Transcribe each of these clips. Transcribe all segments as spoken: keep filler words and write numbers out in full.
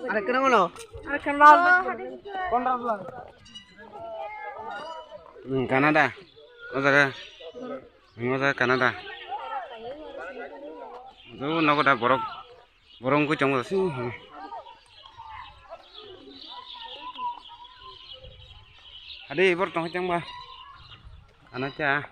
Are kena mano? Are kena mano? Hmm, Canada. O jaga. Hmm, o jaga Canada. O nogo da borok. Borok wngkhe tongo se. Hade borok tongkhe tongba. Ano cha.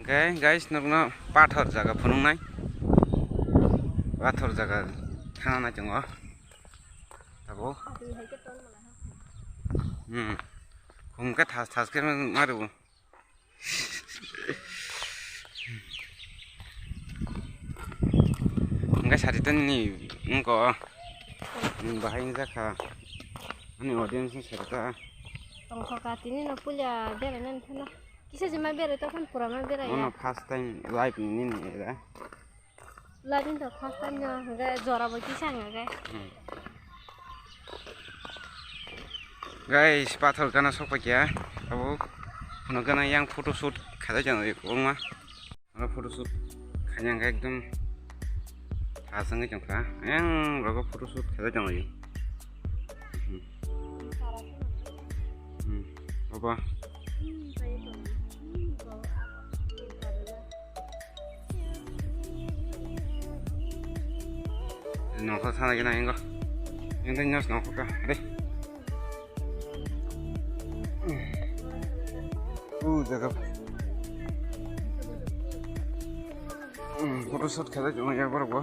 Hwnkhe guys, nukno pathor jaga phunuknai. Pathor jaga thana nai tongo. Abo. Hmm. Khum khe thas thas khe maru. Hwnkhe sari tongni wngkha o. Bahai wngkha kha. Ani audience ni sari ta. Tongkha ka tini no puila beraina thangna. Kisa jima berai tongkha pura ma berai ya. Ono first time live ni nini era. Ladin to khas tanya, hwnkhe jora bo kisa hwnkhe. Hmm. Guys, pathor gana sok paikha. Abo phunuk gana yang photo shoot khaijak jang kwbangma. Oro photo shoot khaina hwnkhe ekdom thas wngwi tongkha. Yang rogo photo shoot khaijak jang. Hmm. Hmm. Baba. Nokha sana gina ingo. Yang tadi nyos nokha ka. Deh. Uh, jaga. Hmm, photo shoot khaijak jang ya borok bo.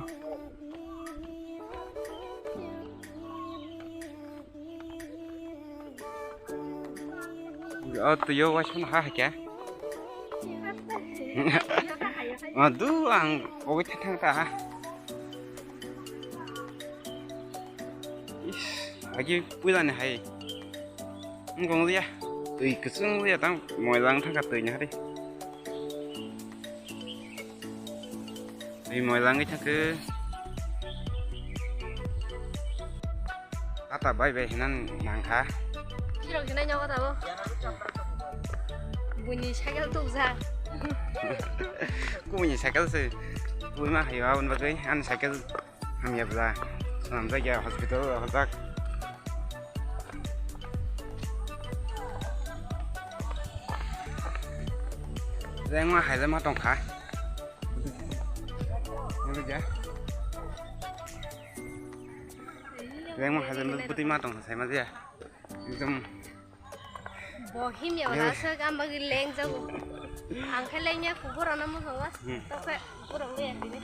O twi o waisano ha hai khe. Ma du ang pogwi thang thang ta ha. Is, agi puila ni hai. Wngkong ya. Twi kwchwng ya tang moila wng thang kha twi ni hari. Twi moila wngwi thangkhe. Ata bai bai hinan nangkha. Chirok hinai nyogo tabo. Buini cycle tubja. Kubuni cycle se. Tubui ma hayo aboni bagwi ani cycle hamya bwla. Swnamjak ya hospital hojak. Jengma haile ma tongkha. Nukya. Jengma haile bwtwi ma tongkha saima jaya. Ekdom. Bo himya wala sak ang bagwi leng jago. Ang khe leng ya kubur ana mo hawa. Hmm. Tokhe borok le ya tini.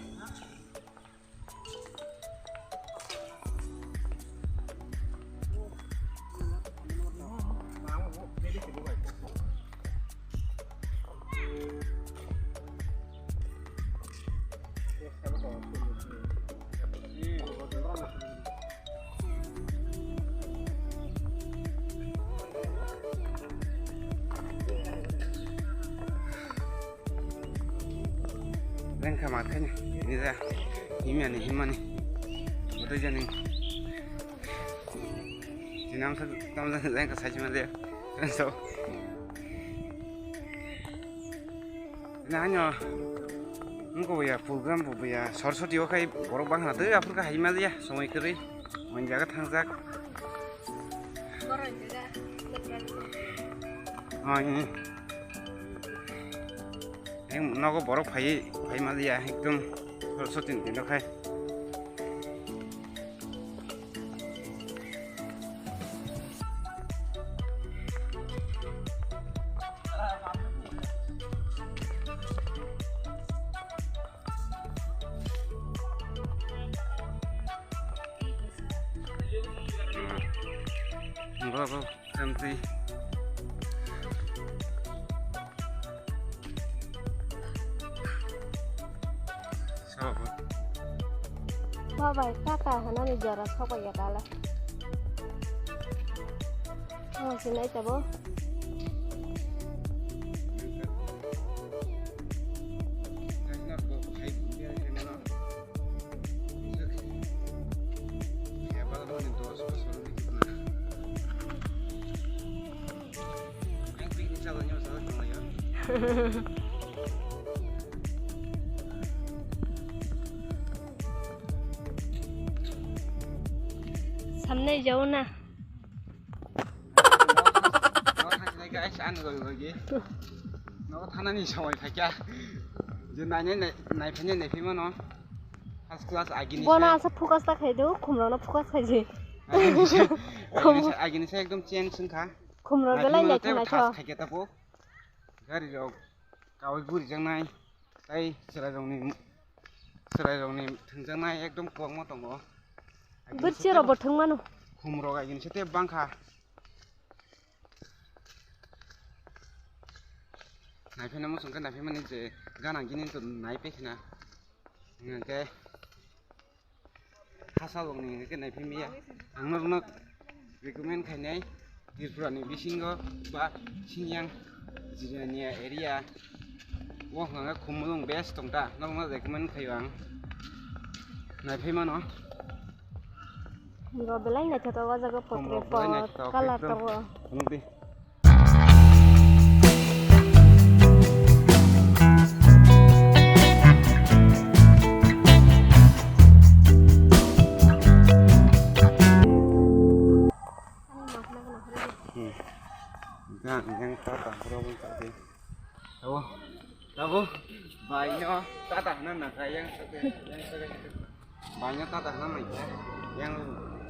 Lengkha mat khaina, nija himyani himmani, bwtwi jani. Jinam sa tamjani lengkha sachi ma de, so. Nanya, nungko ya program bo ya, Saraswati o khai borok bangna tei aphuru khai ma ya, somoi kwrwi, mon jaga thangjak. Borok jaga. Ai. Eng nogo borok phai, phai ma ya, ekdom Saraswati ni dino khai. Bro, bro, empty. Sabo. Babai, kaka hanani jora sokoya kala. Oh, sinai tabo. Samnai jao na. Nogo thangsinai guys, ani logi logi. Nogo thanani somoi phaikya. Je nainai nai-, naiphainai naiphaimano. First class agini se. Bona asa focus ta khai do, khumrano focus khai je. Agini se, agini se, agini se ekdom change wngkha. Khumro belai naithok naithok. Naiphaimano tei thas khaikhe tapo. Gari rok kawi gurijaknai. Tei chwrairokni, chwrairokni thwngjaknai ekdom kwbangma tongo. Bwrwi rok bo thwngmano. Khumrok agini se tei bangkha. Naiphaina muchung khe naiphaimani je gana gini to naiphai khna. Hwnkhe Hasa bokni hwnkhe naiphimya. Ang norokno recommend khainai Tripura ni bisingo ba Sinjang Jirania area o hwnkhe khumulwng best tongta. Norokno recommend khaio ang. Naiphimano. Bo belai naithotok o jaga. Khumrok potre belai pot naithotok, color ekdom tongo. Phunukdi. Hmm. Yang, yang tata, bro, yang tata. Tabo, tabo, baino tata hwnna nangkha, yang tata, yang tata. Baino tata hwnna nangkha, yang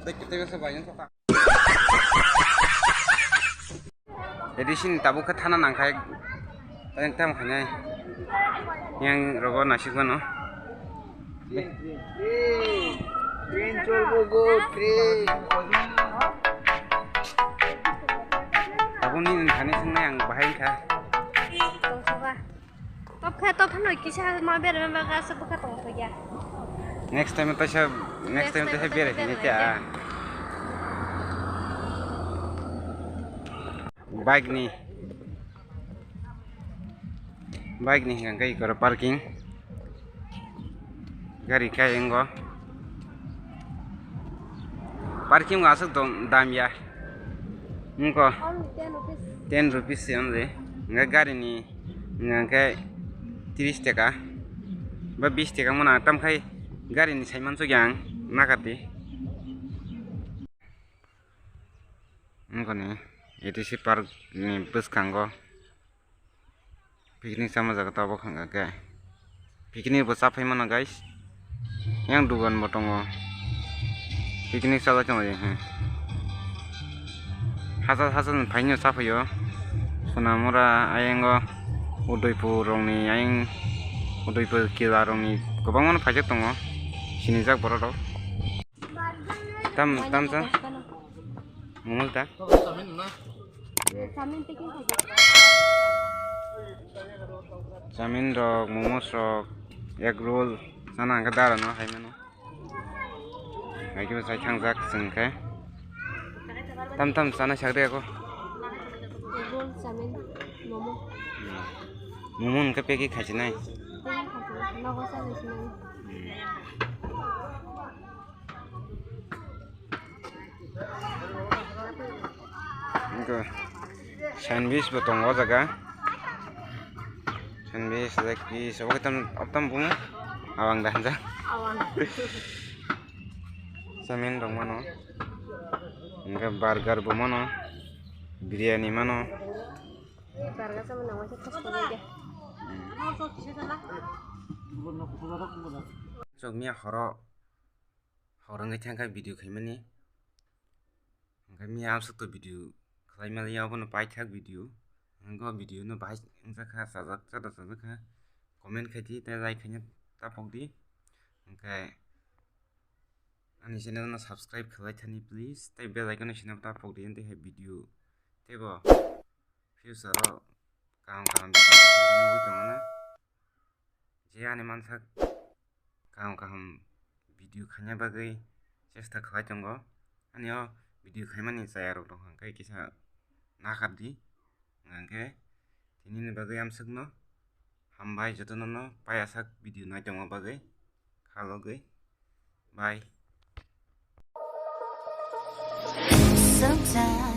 tata, tata, baino tata. Jadi sini tabuk khe thana nangkhai, tang tam khainai. Yang rogo nasik mano. Train, train, train. Train cholbo go, train. Tabuk nini thani swngnai ang bahai kha. Tongkha. Top kha, top phano kisa ma berma baga asa bwkha tong kha ya. Next time taisa, next time taisa berai hinwi kha. Bike ni, bike ni hwnkha khe ikoro parking. Gari khe ingo. Parking o aswk dam ya. Wngkha ten rupees. Ten rupees se wng de. Hwnkhe gari ni hwnkha khe tris taka ba bis taka wngmano, tamkhai gari ni saiman sugya ang nakar di. Wngkha ni A T C park ni bwskango. Picnic sama jaga tabuk hwnkha khe. Picnic bo cha phai mano guys. Yang dugan bo tongo. Picnic chalai tonglaio hwnkhe. Hachal hachal ni phaino cha phaio. Sonamura ayango Udaipur rokni ayang Udaipur kila rokni kwbangma no phaijak tongo. Sinijak borok rok. Tam, tam cha. Momo ta. Chowmin rok, momos rok, egg roll, chana hwnkhe dara no hai mano. Hai khe bo chai thangjak chwng khe. Tam tam chana sak de ako. Egg roll, chowmin, momo. Momo hwnkhe packing khaisinai. Packing khaisinai. Nogo chalaisini. Wngkha sandwich bo tongo o jaga. Sandwich, leg piece, obo khe tam, tam bumo. Awang da hanja. Awang. Chowmin rok mano. Hwnkhe burger bo mano. Biryani mano. Burger chama nang waisa kosto bai de. Chok miya horo. Hor wngwi thangkha video khaimani. Hwnkhe miya amsukto video khlai maliya, obono paithak video. Hwnkhe o video no bahai wngjakha, chajak chada chajakha. Comment khai di tei like khaina ta phok di. Hwnkhe Ani channel no subscribe khlai thani please, tei bell icon no sina ta phok di, tei hai video tei bo future o kaham kaham video nugwi tongna. Je ani mansak kaham kaham video khaina bagwi chesta khlai tongo. Ani o video khaimani chaya rok tong kha khe kisa nakhar di. Hwnkhe tini ni bagwi amswkno hambai jotono no paiyasak video nai tongma bagwi khalogwi. Bye. Sometimes